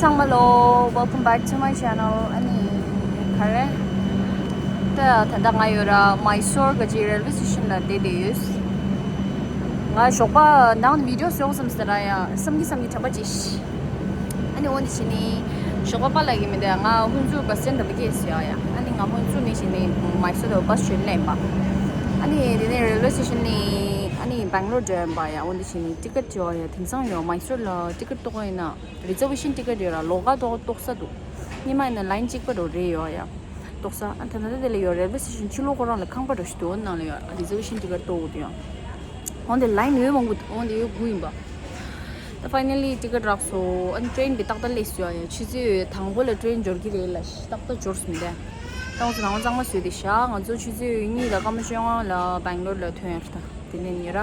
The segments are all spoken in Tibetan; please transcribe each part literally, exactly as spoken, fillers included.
ཚང་མ་ལོ། Welcome back to my channel. ཨ་ནི་ག་རེ། ད་ད་ལྟ་ང་ཡོད་ར་མའི་སོར་ག་ཅི་རེལ་ཝེ་སི་ཊེ་ཤན་ལ་བསྡད་བསྡད་ཡོད། ང་ཞོགས་པ་ནང་བི་ཌི་ཡོ་བཟོ་བསམ་ཟེར་ར་ཡ་བསམ་གི་བསམ་གི་དྲན་པ་ཅིག་ཨ་ནི་འོ་འདི་བྱས་ནི་ཞོགས་པ་པཱ་ལགས་ཀྱིས་མི་འདུག་ང་ཧུན་སུར་ག་སེན་ད་བི་ཀེ་སི་ཡོད་ཡ། ཨ་ནི་ང་ཧུན་སུར་ནས་བྱས་ནི་མའི་སོར་དུ་བྷ་སི་བྱས་ནས་ཡིན་པ། ཨ་ནི་དེ་ནས་རེལ་ཝེ་སི་ཊེ་ཤན་ནས་ཨ་ནི་སྦེང་ལོར་འགྲོ་ཡིན་པ་ཡ། འོ་འདི་བྱས་ནི་ཊི་ཀེ་ཊི་ཡོད་ཡ། དེང་སང་ཡོད་མའི་སོར་ལ་ཊི་ཀེ་ཊི་གཏོང་གི་ཡིན་ན། རི་ཛར་ཝེ་ཤན་ཊི་ཀེ་ཊི་ཡོད་ར་ལོགས་ཀ་ཏོག་ཏོག་ས་འདུག་ཉི་མ་ཡིན་ན་ལའིན་གཅིག་པ་འགྲོ་རེ་ཡོད་ཡ། ཏོག་ས་ཨ་ད་ད་ད་དེ་ལ་ཡོད་རེལ་ཝེ་སི་ཊེ་ཤན་ཕྱི་ལོགས་ཁོ་རང་ལ་ཁང་པ་འདྲ་ཞིག་འདུག་ནང་ལ་ཡོད་རི་ཛར་ཝེ་ཤན་ཊི་ཀེ་ཊི་གཏོང་དགོས་འདུག་ཡ། འོན་ཏེ་ལའིན་ཡོད་མང་པོ་འདུག་འོན་ཏེ་ཡོད་དགུ་ཡིན་པ། ད་ཕའི་ནལ་ལི་ཊི་ཀེ་ཊི་རག་སོང་། ཨ་ནི་ཊི་རེན་འདི་ཏག་ཏག་སླེབས་སོང་ཡ། ཆུ་ཚོད་དང་པོ་ལ་ཊི་རེན་འབྱོར་གྱི་རེད་ལ་ཏག་ཏག་འབྱོར་སོང་མི་འདུག་ད་ང་ཚོ་ནང་གཙང་མ་བཟོས་ཏེ་བཞག་ང་ཚོ་ཆུ་ཚོད་གཉིས་དང་སྐར་མ་བཅོ་ལྔ་ལ་སྦེང་ལོར་ལ་ཐོན་ཡོད་རེད་ད། དེ་ནས་ཉེ་ར།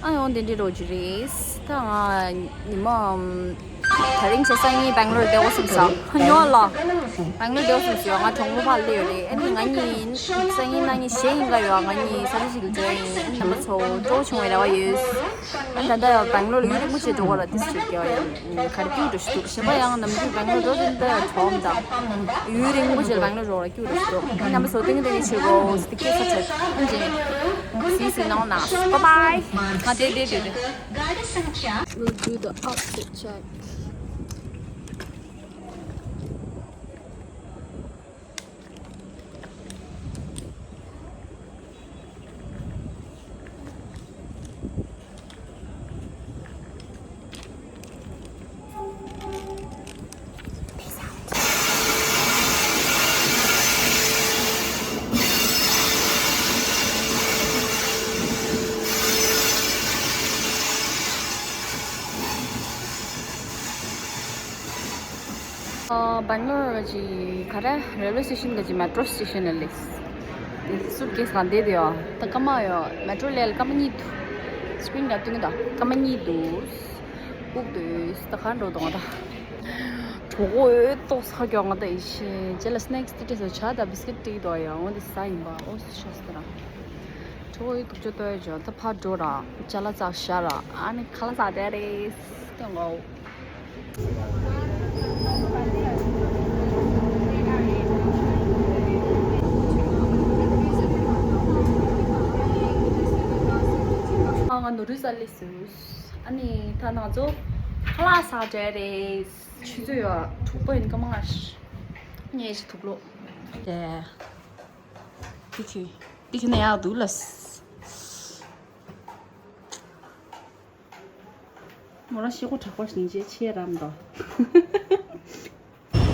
ཨ་ཡོང་དེ་འདྲའི་རོགས་ཀྱི་རེད། ད་ང་ཉི་མ་དེ་རིང་ཆ་སང་ཉིན་སྦེང་ལོར་བསྡད་འོ་བསམ་ས་ཉོ་ལ། སྦེང་ལོར་བསྡད་འོ་བསམ་ས་ང་གྲོགས་མོ་ཕར་སླེབས་ཡོད་རེད། ཨ་ནི་ང་གཉིས་སང་ཉིན་གནངས་ཉིན་གཞེས་ཡིན་ག་ཡོད། ང་གཉིས་ས་ཆ་ཞིག་ལ་འགྲོ་ཡིན། ཨ་ནི་རྣམ་པ་ཚོ་སྤྲོ་བོ་བྱུང་བའི་རེ་བ་ཡོད། ཨ་ད་ལྟ་ཡང་སྦེང་ལོར་ལ་ཡུན་རིང་པོ་ཅིག་འགྲོ་བ་ལ་ཏིས་ཅིག་སྐྱེ་བ་ཡིན། ག་རེ་སྐྱིད་འགྲོ་ཞིག་འདུག་གཞན་པ་ཡང་ནམ་རྒྱུན་སྦེང་ལོར་འགྲོ་དུས་འདི་གྲོགས་དང་ཡུན་རིང་པོ་ཅིག་སྦེང་ལོར་འགྲོ་བ་ལ་སྐྱིད་འགྲོ་ཞིག་འདུག་རྣམ་པ་ཚོ་ཏིང་ཏིང་ཆེ་གོ་སི་ཏི་ཀེ་ས་ཆེ་ཨན་ཇེ། See you soon. Bye bye. ང་དེ་དེ་དེ་དེ། We'll do the outfit check. སྦེང་ལོར་གྱི་ག་རེ་རེལ་ཝེ་སི་ཊེ་ཤན་གྱི་མེ་ཊོ་སི་ཊེ་ཤན་ལ་སླེབས། སུཊ་ཀེ་སི་གང་བསྡད་དེ་ཡོད། ད་སྐར་མ་ཡོད། མེ་ཊོ་ལས་སྐར་མ་གཉིས་འདུག་སི་ཀི་རིན་ལ་སྟོན་གྱི་འདུག་སྐར་མ་གཉིས་འདུག་ཨུག་འདུག་ད་ག་འགྲོ་འདུག་ང་ད། གྲོད་ཁོག་འོད་ཏོག་ཙམ་ཁ་སྐྱོ་ང་ད་ཡིན་ཤེས། རྗེས་ལ་སི་ནེག་སི་ཏི་ཏི་སོ་ཇ་དང་བི་སི་ཀིཊ་སྟེར་གྱི་འདུག་ཡ། འོ་འདི་ཟ་ཡིན་པ། འོ་ཤ་སྟེར་ར། གྲོད་ཁོག་འོད་ཏོག་ཙམ་ལྟོགས་ཡ་བྱུང་། ད་ཕར་འགྲོ་ར། ཅ་ལག་བཙལ་བཞག་ར། ཨ་ནི་ཁ་ལག་ཟ་བསྡད་རེད། སྟོན་གོ། ཨ་ང་ནོར་རུ་ས་ལེ་སུ། ཨ་ནི་ད་ང་ཚོ་ཁ་ལག་ཟ་བསྡད་རེད། ཆུ་ཚོད་ཡ་དྲུག་པ་ཡིན་སྐར་མ་ལྔ་ཞིག་ཉལ་ཞིག་ཐུག་ལོ། དེ་དེ་ཁྱོད་དེ་ཁྱོད་ན་ཡག་འདུག་ལ། མོ་རང་ཤི་ཁོ་དྲག་པ་ཞིག་ཅེས་ཆེ་རམ་དོ།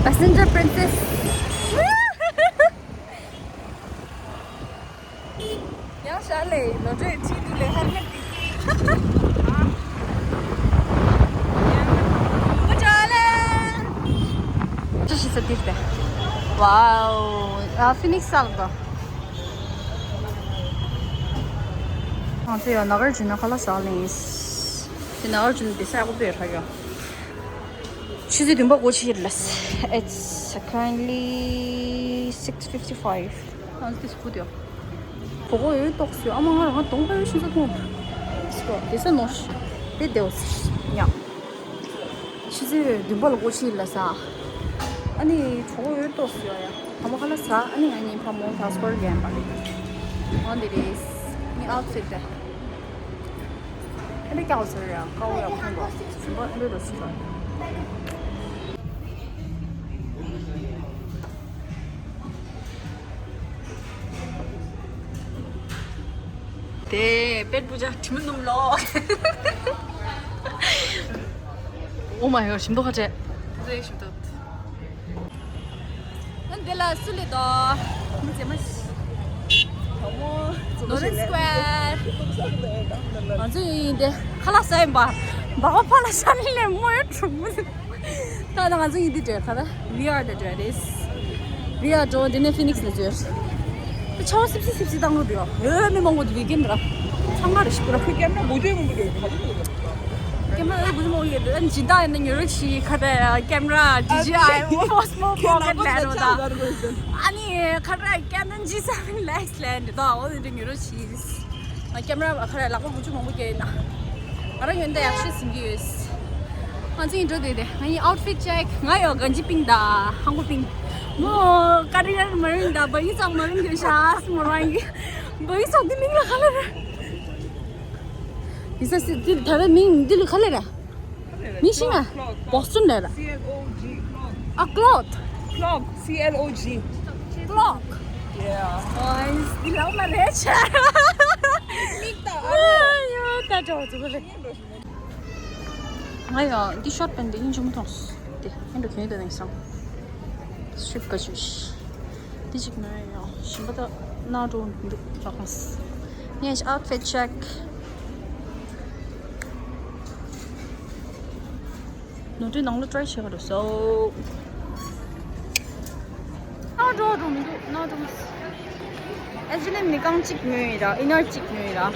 Passenger princess. ཡང་ཤར་ལེ་ནོ་ཏྲེ་ཁྲིད་དུ་ལེ་ཧར་མེད་དེ། ཅི་ཞིག་ས་དིར་ཏེ། Wow. ཨ་ཕི་ནིག་སི་སལ་ག་ང་ཚོ་ཡང་ན་གར་ཇུ་ན་ཁ་ལག་ཟ་ལེ། དེ་ན་གར་ཇུ་ན་དེ་ས་ཡག་པོ་སྤེལ་ར་ཡོད། ཆུ་ཚོད་བདུན་པ་འགོ་ཕྱིར་ལ། It's currently six fifty-five. ཨ་ཙི་སྐུ་དེ། གྲོད་ཁོག་འོད་ཏོག་ཙམ། ཨ་མ་ང་རང་གདོང་དཔེ་ཤིན་ཙམ་མཐོང་། སྐུ་དེ་ས་ནོ་ཤི། དེ་དེའོ་ཉག་ཆུ་ཚོད་བདུན་པ་ལ་འགོ་ཕྱིར་ལ་ཟ། ཨ་ནི་གྲོད་ཁོག་འོད་ཏོག་ཙམ་ཡོད་ཡ། ད་མ་ཁ་ལག་ཟ། ཨ་ནི་ང་གཉིས་ཕ་མོ་ད་སྐོར་རྒྱག་པ་རེད། འོ་འདི་རེད། ངའི་ཨའུ་ཕིཊ་དེ། ཨ་ནི་ཀའོ་ཟེར་ཡ། ཀའོ་ཡ་ཁོང་གོ། ཞིམ་པོ་ཨ་འདྲ་རོ་ཞིག་ར། དེ་པེད་པུ་ཇ་དྲི་མི་སྣུམ་ལོ། ཨོ་མའི་གོཌ། ཞིམ་མདོག་ཁ་བྲལ། དེ་ཞིམ་མདོག་ཨ་འདི་ལ་སུ་ལས་དོ། མི་ཚེ་མ་ཤི། ནོ་རིན་སི་ཀོ་ཝེར། ང་ཚོ་ཡིན་ཏེ་ཁ་ལག་ཟ་ཡིན་པ། འབའ་པ་ཕ་ལ་ཤ་ལི་ལས་མོ་ཡོད་གྲུང་མོ། ད་ད་ང་ཚོ་ཡིན་དེ་འདྲ་ཁ་ད་བི་ཨར་ད་འདྲ་རེད། བི་ཨར་འགྲོ་འདི་ནས་ཕི་ནིག་སི་ལ་འཛུལ། ད་ཆར་པ་སིབ་སིབ་སིབ་སིབ་བཏང་གི་འདུག་ཡོ། ཨེ་མི་མང་པོ་འདུག་ཝི་ཀེན་ར། ཚང་མ་རེ་ཞིག་ར། ཁོས་ཀེམ་ར་མང་པོ་འདུག་ག་ཚོད་འདུག་ཀེམ་ར་ཨེ་བུ་མང་པོ་ཡོད་འདུག་ཨ་ནི་སྦྱིན་བདག་ཡིན་ན་ཉོ་རོགས་བྱེད། ཁ་ད་ཀེམ་ར་ཌི་ཇེ་ཨའི་ཨོ་སི་མོལ་པོ་ཀེཊ་མན་འོ་ད། ཨ་ནི་ཁ་ད་ཀེ་ནོན་ཇི་སེ་ཝེན་ལེགས་ལེན་འདི་དག་འོ་དེ་འདྲ་ཉོ་རོགས་བྱེད། ང་ཀེམ་ར་ཁ་ར་ལག་པ་མུ་ཆུ་མང་པོ་སྐྱེས་ཡིན་ན། ང་རང་ཡོན་ཏན་ཡག་ཤོས་ཟིན་གྱི་ཡོད། ང་ཚོ་ཡིན་འགྲོ་དེ་དེ། ང་ཡི་ཨའུཊ་ཕིཊ་ཅེག་ང་ཡོ་གན་ཇི་པིང་དང་ཧང་གོ་པིང་། མོ་ཀ་རི་ཡར་མ་རིང་དང་བ་ཡི་ཚང་མ་རིང་གི་ཤ་སི་མོ་རང་གི་བ་ཡི་ཚང་དེ་མིང་ལ་ག་ལ་ར། ཡི་ས་སི་དེ་ད་ལ་མིང་འདི་ལ་ག་ལ་ར། མིང་ཤིང་ཨ། བོ་སི་ཊོན་ལ་ར། ཨ་ཀློག་ཀློག་སི་ཨེལ་ཨོ་ཇི། ཀློག་ཡ། ཨོ་ཡི་སི་འདི་ལ་མ་རེད་ཆ། མིག་ད་ཨ་ཡོ་ད་ཅོ་ཙུ་ག་ལེ། ང་ཡང་འདི་ཤོར་ཊི་པེན་ཊི་འདི་ཡིན་ཅུང་མཐོང་སྟེ་ཨེ་འགྲོ་གྱོན་དུ་ནས་སོང་། ཤིབ་ག་ཆུ་ཤི། འདི་གཅིག་མེད་ཡང་ཞིམ་པ་དག་ན་འགྲོ་འདུག་ལགས། ངས་ཨའུཊ་ཕིཊ་ཅེག་ནོར་འཁྲུལ་ནང་ལ་ཊི་རའི་བྱེད་ག་འགྲོ་སོ། ཨ་འགྲོ་འགྲོ་མི་འདུག་ན་འགྲོ་མི་སྲིད། ཨེ་ཇི་ནི་ནི་རྐང་གཅིག་ཉོས་ཡིན་ར། ཨི་ནར་གཅིག་ཉོས་ཡིན་ར།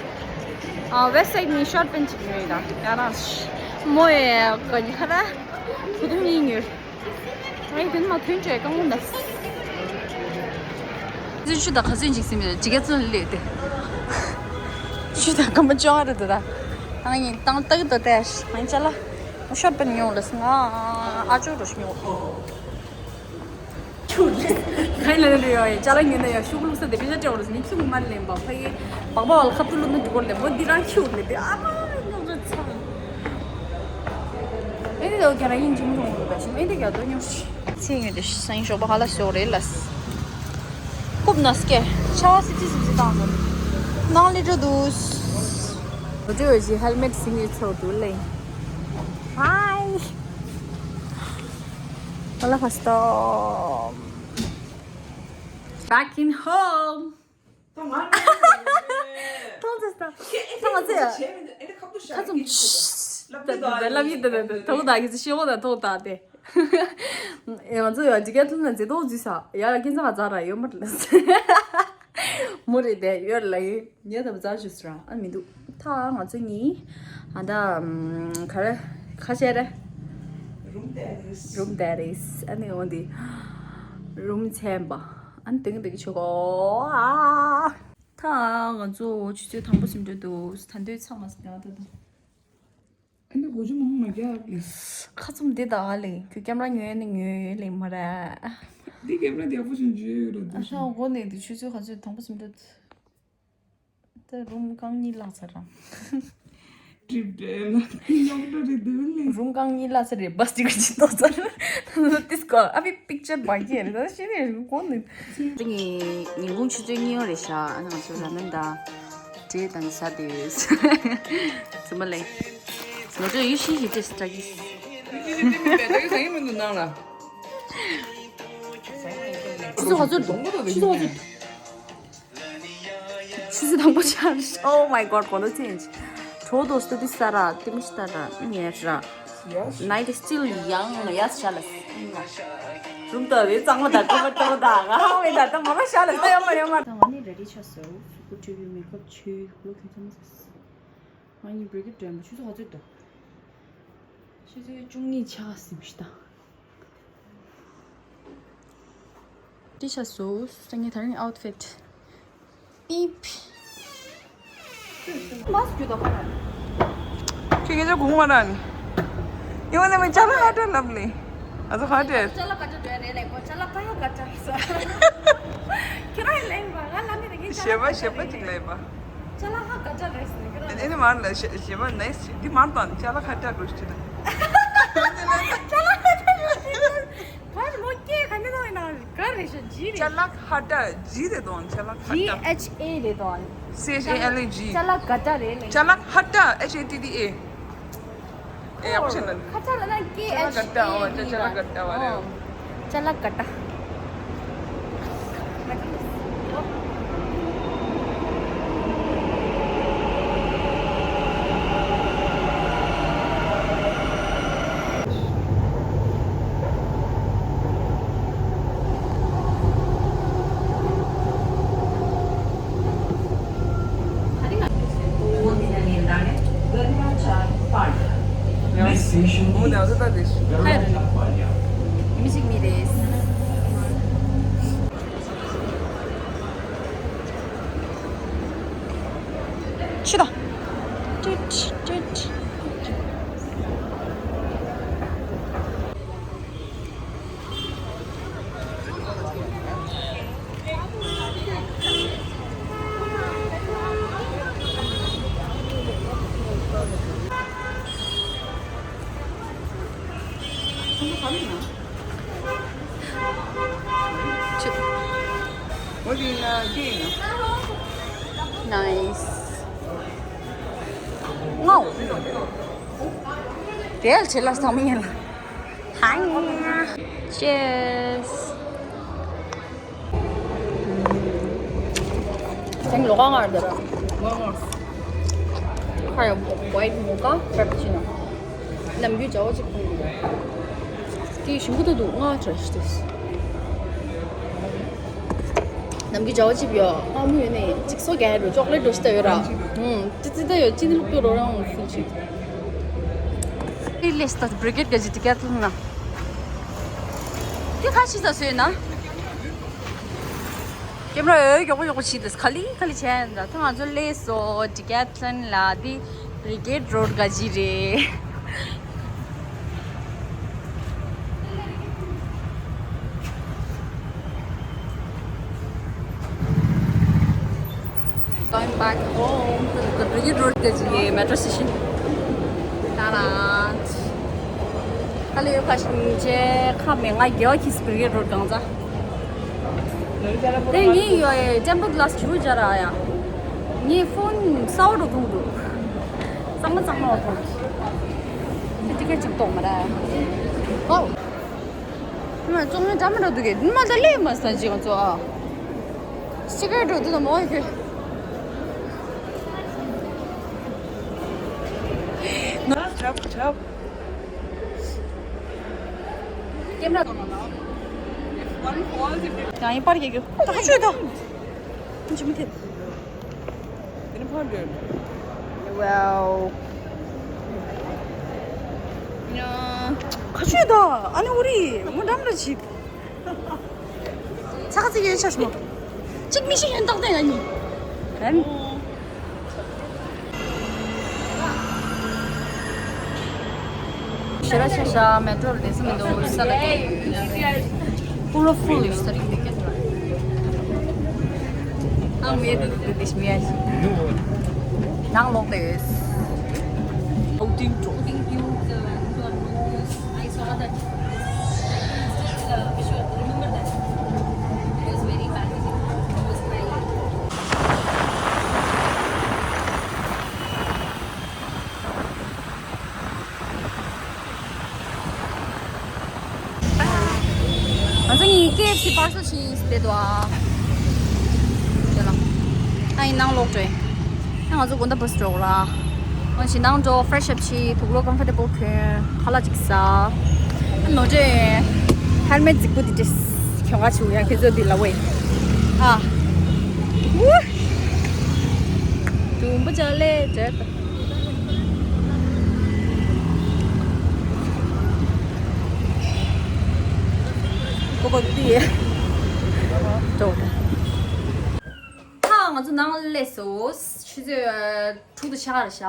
ཨ་ཝེ་སི་སའིཌ་ནི་ཤོར་ཊི་པེན་ཊི་གཅིག་ཉོས་ཡིན་ར། ཡ་རང་། མོ་ཡ་གོ་ནི་ཁ་ར། བུ་དུང་གཉིས་ཉོས། ཨེ་དེ་ནི་མ་ཐོན་ཅེ་རྐང་པོ་མེད། ཚུན་ཆུ་དང་ག་ཚོད་འཇིགས་སེམས་ཡོད་ཇི་ག་ཚོད་ལས་ཏེ། ཆུ་དང་སྐམ་པ་ཅོག་རེད་དོ་ད། ཨ་ཡིན་བཏང་ལྟ་གི་དོ་ཏེ་ཨ་ཡིན་ཅ་ལག་ཤོར་ཊི་པེན་ཊི་ཉོ་ལ་སི་ང་ཨ་ཅོ་རོ་ཤི་ཉོ། ཁྱུ་རེད། གང་ལ་ལ་ཡོད་ཡ་ཅ་ལག་ཉོས་ན་ཡ་ཤུ་གུ་བླུགས་ས་དེ་པེ་ཤ་སྤྲད་འོ་ལ་སི་ནི་ཁྱུ་གུ་མ་ལེན་པ་ཕ་གི་སྦག་སྦག་བ་ལ་ཁ་ཐུག་བླུགས་ན་འགྲིག་གོ་ལེ་མོ་འདི་རང་ཁྱུ་རེད་དེ་ཨ་མ་ང་ཚོ་ཚང་། ཨེ་འདི་ལོ་རྒྱ་ར་ཡིན་ཅིང་མཐོང་འདུག་པ་ཞིག་ཨེ་འདི་རྒྱ་དོ་ཉོ་ཤི། ཚེ་ངོས་དེ་སང་ཞོགས་པ་ཧ་ལ་ཞོགས་རེད་ལ། རྐུབ་ན་སྐེ་ཆ་བ་སི་ཙི་སི་ཙི་བཏང་སོང་། ནང་ལི་འགྲོ་འདུག་འགྲོ་འདུག་ཞིག་ཧེལ་མེད་སིང་ངེ་ཚོ་འདུག་ལེ། Hi. Hola, pastor. Back in home. ཐོང་ཙེ་སྟ། ཐོང་ཙེ་ཡ། ཁ་ཙུམ། ད་ད་ལབ་ཡིན་ད་ད་ད་ཐོག་ད་གི་ཤེས་འོ་ད་ཐོག་ད་དེ། ང་ཚོ་ཡ་ཇི་ག་ཐུན་ན་ཛེ་ཏོ་ཛི་ས་ཡ་ལ་ཀིན་ས་ག་ཛ་ར་ཡོད་མ་རེད་ལ། མོ་རེད་དེ་ཡོད་ལ་ཡིན་ཉེ་ད་བ་ཛ་ཞུ་སི་ར་ཨ་མི་འདུག་ཐ་ང་ཚོ་གཉིས་ཨ་ད་ག་རེ་ཁ་ཤས་རེད། རུམ་དེ་རེད། རུམ་དེ་རེད། ཨ་ནི་འོ་འདི་རུམ་ཚན་པ། ཨ་ནི་དེང་དེང་ཆོག་གོ་ཨ། ད་ང་ཚོ་ཆུ་ཚོད་དང་པོ་ཟིན་འགྲོ་འདུག་ད་འདོད་ཚང་མ་ཟིན་ད་ད། ཨ་ནི་གོ་ཆུ་མང་མ་རྒྱག་ལེ། ཁ་ཙུམ་འདི་ད་ཨ་ལེ་ཁྱོད་ཀེམ་ར་ཉོས་ནི་ཉོས་ཡོད་ལེ་མ་ར། འདི་ཀེམ་ར་རྒྱག་པོ་ཆུ་འཇུས་ཡོད་རོ་འདུག་ཨ་ཤ་གོ་ནས་འདི་ཆུ་ཚོད་ག་ཚོད་དང་པོ་ཟིན་འགྲོ་འདུག་ད་རུམ་རྐང་གཉིས་བརླག་ཚར་རང་། གྲིབ་འདྲེ་ལ་ཉོག་འདྲ་རེད་འདུག་ལེ། རུམ་རྐང་གཉིས་བརླག་ཚར་རེད་བ་སི་ཅིག་ཅིག་ཏོག་ཚར། ཏིས་ཀོ་ཨ་བི་པིག་ཅར་བ་གི་རེད་ད་ཤི་རེད་གོ་ནི། ཏིང་ངི་ཉིན་གུང་ཆུ་ཚོད་གཉིས་པ་རེད་ཤག་ཨ་ང་ཚོ་ར་མེན་ད་འབྲས་དང་ཟ་དེ་ཡོད། ཙི་མ་ལེ། ང་ཚོ་ཡུ་ཤི་ཡི་ཏིས་ཏྲ་གིས། ཡུ་ཤི་ཡི་ཏིས་ཏྲ་གིས་ཟ་ཡི་མི་འདུག་ནང་ལ། ཆུ་ཚོད་ག་ཚོད་འགྲོ། ཆུ་ཚོད་ག་ཚོད་འགྲོ། ཆུ་ཚོད་དང་པོ་ཆགས། Oh my god, གོ་ལོ་ཅན། ཁྲོ་དོ་སྟོད་དུ་ས་ར་ཏི་མི་ཤི་ཏ་ར་ཉེ་ར། Night is still young. ཡ་ཤ་ལ། རུམ་ཏོ་རེ་གཙང་མ་དང་ཀུ་མ་ཏོ་དང་ཧ་བེ་དང་ཏ་མ་མ་ཤ་ལ་ཏ་ཡོ་མ་ཡོ་མ། ད་ང་ནི་རེ་ཌི་ཆགས་སོ། སུ་ཀུ་ཊི་བི་མེ་ཁབ་ཆུ་ལོ་ཁྱོད་ཚང་མ་ཟ། ང་ཡི་བྲེ་ཀི་དྲན་པ་ཆུ་ཚོད་ག་ཚོད་འདུག་ཆུ་ཚོད་བཅུ་གཉིས་ཆགས་ཟིན་ཤི་ཏ། ཏི་ཤ་སུ་སང་ངེ་ཐ་རིང་ཨའུཊ་ཕིཊ། པིབ། མ་སུ་ད་མ་ར། ཁྱེད་ཀྱི་ཅག་གུང་མ་ར་ནི། ཡོང་ནས་མི་ཅ་ལག་ཧ་ཏྲ་ལབ་ལེ། ཨ་ཚོ་ཧ་ཏྲ། ཅ་ལག་ཀ་ཏྲ་རེད་ལེ་གོ་ཅ་ལག་ཀ་ཡ་ཀ་ཏྲ་ས། ཁྱེད་རང་ལེན་པ་ང་ལ་མི་རེ་གི་ཅ་ལག་ཞེ་པ་ཞེ་པ་ཅིག་ལེན་པ། ཅ་ལག་ཧ་ཀ་ཏྲ་རེད་ཟེར་ནས་ཁྱེད་རང་། ཨེ་ནི་མར་ལ་ཞེ་ཞེ་པ་ནའི་སི་འདི་མར་དང་ཅ་ལག་ཧ་ཏྲ་དགོས་ཤི་ད། ཅ་ལག་ཧ་ཏྲ་རེད་ཟེར་ནས། ག་རེ་མོ་སྐད་ག་འདྲ་གཏོང་ཡིན་ན་ག་རེ་ཤོད་ཇི་རེད། ཅ་ལག་ཧ་ཏྲ་ཇི་རེད་དོ་ཅ་ལག་ཧ་ཏྲ། G H A རེད་དོ། C H A L A G། ཅ་ལག་ག་ཏྲ་རེད་ལེ། ཅ་ལག་ཧ་ཏྲ་H A T T A། ཨེ་ཡག་པོ་བྱས་ན། ཁ་ཚ་ལ་ན་ཀེ་ཨེཆ་ཨེ་ཨེ་ཅ་ལག་ག་ཏྲ་བ་རེད། ཅ་ལག་ག་ཏྲ། Next station is Garanapalia. What do you know? Nice. Wow. Del chelas también. Hi. Cheers. Thank you. White mocha, frappuccino. ནམ་རྒྱུན་བྱ་བ་གཅིག་ཕུང་གི། དེ་ཞིམ་པོ་ད་འདུག་ང་བཀྲ་ཤིས་བདེ། ནམ་རྒྱུན་བྱ་བ་གཅིག་ཡོད། ཨ་མོ་ཡོད་ནས་གཅིག་སོ་རྒྱག་ཡ་འགྲོ། ཅོག་ལེ་འགྲོ་ཤི་ད་ཡོད་ར། ཧུམ། ཙི་ཙི་ད་ཡོད། ཅི་ནི་ལུག་པའི་རོ་རང་སུ་ཅིག་དེ་ལས་ད་བྷི་རི་གེད་ག་ཇི་ཏི་ཀེ་ཐི་ལོན་ན། དེ་ཁ་ཤི་ས་སོས་ན། ཀེམ་ར་ཨེ་མགྱོགས་པོ་མགྱོགས་པོ་བྱེད་དུས་ག་ལེ་ག་ལེ་བྱས་ཡིན་ད། ད་ང་ཚོ་སླེབས་སོང་། ཌི་ཀེ་ཐི་ལོན་ལ། འདི་བྷི་རི་གེད་རོཌ་ག་ཇི་རེད། Going back home. བྷི་རི་གེད་རོཌ་ག་ཇི་མེ་ཊོ་སི་ཊེ་ཤན། ད་ར། ཁ་ལེ་ཡོད་ཁ་ཤིན་ཅེ་ཁ་མེ་ང་རྒྱལ་བ་ཁྱི་སི་བྷི་རི་གེད་རོཌ་གང་ཚ། དེ་ངའི་ཡོད་ཨེ་ཊེམ་པར་གི་ལཱ་སི་ཆུ་བོ་སྦྱར་ཨ་ཡ། ངའི་ཕོན་གསར་པ་རུ་ཐུག་འདུག་གཙང་མ་གཙང་མ་བ་ཐོག་དེ་ཊི་ཀེ་ཊི་ཅིག་གཏོང་མ་ར། ཨོ། ང་ཙོང་ངའི་འདྲ་མི་འདྲ་འདུག་གས། མ་ད་ལས་མ་ས་ཅིག་ང་ཚོ་ཨ། སི་ཀེ་རེ་ཊི་འདུག་ད་མོ་ཡི་ཁྱོད། ཁྲབ་ཁྲབ། ཀེམ་ར་དང་ནང་ལ། ཡང་ཡིན་པར་རྒྱག་རྒྱུ། ད་ཁ་ཆུ་ད། ཁ་ཆུ་མི་ཐེབས། Wow. ཁ་ཆུ་ད། ཨ་ནི་འུ་རི་མོ་འགྲམ་ར་བྱེད། ཚ་ཁ་ཚིག་ཡོད་ཆ་སྨོ། གཅིག་མི་ཤེས་ཡོན་ཏག་ཏག་ཨ་ནི། ཞེ་ར་ཤ་ཤ་མེ་ཊོ་ལ་དེ་སུ་མི་འདུག་ས་ལ་དེ། པུ་རོ་ཧྥུལ་ཡོད་ས་རིག་དེ་ཀན་ཨ་མེ་དུ་དུ་དེ་ཤི་མེ་ཡ་ཤི། ནང་ལོག་དེ་ཡོད། ཨའུ་ཊིང་འགྲོ། I saw that. Still, uh, visual. Remember that? It was very pathetic. It was crying. ང་ཚོ་གཉིས་ཀེ་ཨེཕ་སི་པར་སེལ་ཞིག་སླེབས་འདུག་ཨ། དེ་ལ། ཨ་ཡིན་ནང་ལོག་འགྲོ། ཨ་ང་ཚོ་དགོང་དག་བྷ་སི་འགྲོ་ར། ང་ཞིག་ནང་འགྲོ། ཕེ་རེ་ཤི་ཨབ་བྱེད། དུག་ལོག་ཀམ་ཕོར་ཊེ་བལ་གྱོན། ཁ་ལག་ཅིག་ཟ། ཨ་ནོར་འགྲོ། ཧེལ་མེཊ་རྫིག་པོ་འདི་འདྲས་གྱོན་ག་བྱུང་ཡ། ཁྱེད་ཚོ་འདི་ལ་ཝེ། ཨ། ཝུ། དུམ་བུ་ཅག་ལས་བྲེལ་ད། ཀོ་པ་ཏི། འགྲོ། ད་ང་ཚོ་ནང་སླེབས་སོང་། ཆུ་ཚོད་དྲུག་དང་ཕྱེད་ཀ་རེད་ཤག་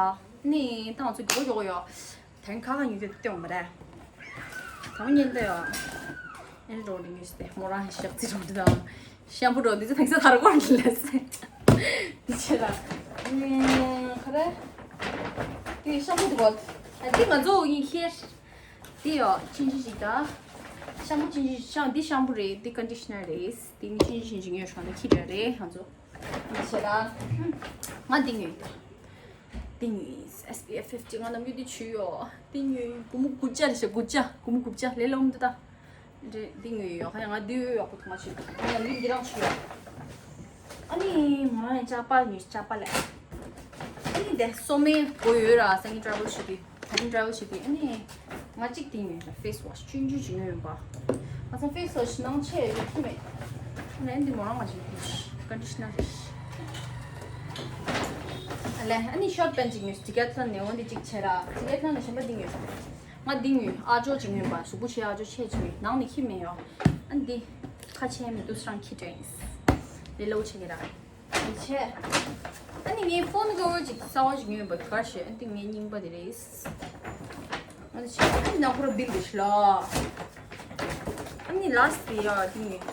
ནི་ད་ང་ཚོ་མགྱོགས་མགྱོགས་ཡོད། དེང་ཁ་ཁ་ཉིན་དེ་སྟོན་མ་རེད། དང་ཉིན་དེ་ཡོད། ཨེ་འགྲོ་འདི་ངེས་ཏེ་མོ་རང་ཞག་རྩི་འགྲོ་འདི་དང་། ཤམ་པུ་འགྲོ་འདི་ཚོ་དེང་སང་དར་གོར་འདི་ལས་སེ། འདི་ཆེ་ལ། ཁ་རེ། དེ་ཤམ་པུ་འདི་གོ། ཨ་འདི་ང་ཚོ་ཡིན་ཁྱེར། འདི་ཡོད་ཆིན་ཆིན་ཞིག་ད། ཤམ་པུ་ཆིན་ཆིན་ཤམ་འདི་ཤམ་པུ་རེད། འདི་ཀོན་ཌི་ཤི་ནར་རེད། འདི་ནི་ཆིན་ཆིན་ཞིག་ཉོས་ཤོག་འདི་ཁྱི་འདྲ་རེད་ང་ཚོ། འདི་ཆེ་ལ། ང་འདི་ཉོས་ཡོད། འདི་ཉོས་ཡིན། ཨེས་པི་ཨེཕ་ཕིཕ་ཊི། ང་ནམ་རྒྱུན་འདི་ཆུ་ཡོད། འདི་ཉོས་ཡིན། སྒོར་མོ་དགུ་བརྒྱ་རེད་ཤག་དགུ་བརྒྱ། སྒོར་མོ་དགུ་བརྒྱ་ལས་སླ་མོ་འདི་ད། འདི་འདི་ཉོས་ཡོད། ཧ་ཡང་ང་འདི་ཡོད་ཡག་པོ་མཐོང་མ་ཤེས། ང་ལུས་འདི་རང་ཆུ་ཡོད། ཨ་ནི་མོ་རང་ཡང་ལྕགས་པ་ཉོས། ལྕགས་པ་ལས། ཨ་ནི་འདི་སོ་མའི་སྒོ་ཡོད་ར། སང་ཉིན་ཊ་རེ་ཝལ་བྱེད་དུས། ད་ཐེངས་ཊ་རེ་ཝལ་བྱེད་དུས་ཨ་ནི། ང་གཅིག་དེ་ཉོས་ལ་ཕེ་སི་ཝ་ཤི་ཆུང་ཆུང་ཞིག་ཉོས་ཡོད་པ། ང་ཚང་ཕེ་སི་ཝ་ཤི་ནང་ཆེ་ཡོད་ཀྱི་མེད། ཨ་ནི་འདི་མོ་རང་ང་ཞིག་ཀོན་ཌི་ཤི་ནར་རེད། ཨ་ལས་ཨ་ནི་ཤོར་ཊི་པེན་ཅིག་ཉོས། ཌི་ཀེ་ཐི་ལོན་ནས། འོ་འདི་གཅིག་བྱས་ར། ཌི་ཀེ་ཐི་ལོན་ནས་གཞན་པ་འདི་ཉོས། ང་འདི་ཉོས། ཨ་ཇོ་ཅིག་ཉོས་པ། གཟུགས་པོ་ཆེ་ཨ་ཇོ་ཆེ་ཅིག་ཉོས། ནང་ནས་ཁྱི་མེད་ཡོ། ཨ་ནི་འདི་ཁ་ཆེ་མི་འདུག་སང་ཁྱི་དྲན་ཡིན། འདི་ལོ་ཆེ་གི་ར། འདི་ཆེ། ཨ་ནི་ངའི་ཕོན་ག་བོ་ཅིག་གསར་བ་ཅིག་ཉོས་པ་ག་ཤེ། ཨ་འདི་ངའི་རྙིང་པ་འདི་རེད། ཨ་འདི་ཆེ། ཨ་འདི་ནང་ཁོ་ར་བིལ་འདི་ཤི་ལ། ཨ་ནི་ལ་སི་ཊི་འདི་ཡ་འདི་ཉོས།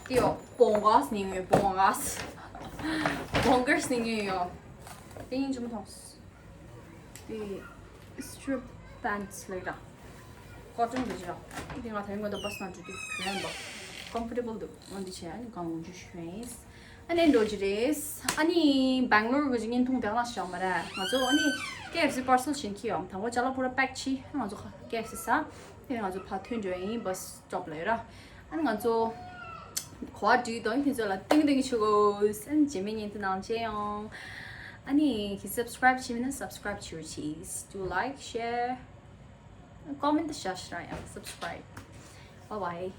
འདི་ཡོ་བོང་ག་སི་ནི་ཉོས། བོང་ག་སི། བོང་ག་སི་ནི་ཉོས་ཡོ། འདི་ཡིན་ཅི་མ་མཐོང་། དེ་སི་ཊི་རིབ་པེན་ཊི་ལབ་ར། ཀོ་ཊོན་འདྲ་ཅིག་ར། དེ་ང་དེ་རིང་ང་ད་བྷ་སི་ནང་འགྲོ་དུས་གོན་པ་ཀོམ་ཕོར་ཊེ་བལ་འདུག་འོ་འདི་བྱས་ཨ་ནི་གང་འོང་ཅིག་གོན་ཡིན། ཨ་ནི་འགྲོ་རྒྱུ་རེད། ཨ་ནི་སྦེང་ལོར་གི་བརྙན་ཐུང་དེ་ག་ལ་བཞག་མ་རེད། ང་ཚོ་ཨ་ནི་ཀེ་ཨེཕ་སི་པར་སེལ་བྱིན་གྱི་ཡོད། དང་པོ་ཅ་ལག་པུ་ར་པེག་བྱས། ཨ་ང་ཚོ་ཀེ་ཨེཕ་སི་ཟ། དེ་ནས་ང་ཚོ་ཕར་ཐོན་འགྲོ་ཡིན། བྷ་སི་སི་ཊོབ་ལ་ཡོད་ར། ཨ་ནི་ང་ཚོ་གོ་བ་འགྲིག་དང་དེ་ཚོ་ལ་ཏིང་ཏིང་ཆུ་གོ། ཨ་ནི་རྗེས་མའི་བརྙན་ཐུང་ནང་མཇལ་ཡོང་། ཨ་ནི་ཁྱེད་སབ་སི་ཀ་རེབ་བྱས་མེད་ན་སབ་སི་ཀ་རེབ་བྱེད་རོགས་གྱིས། Do like, share, comment བྱས་ཤག་ར་ཡང་སབ་སི་ཀ་རེབ། Bye bye.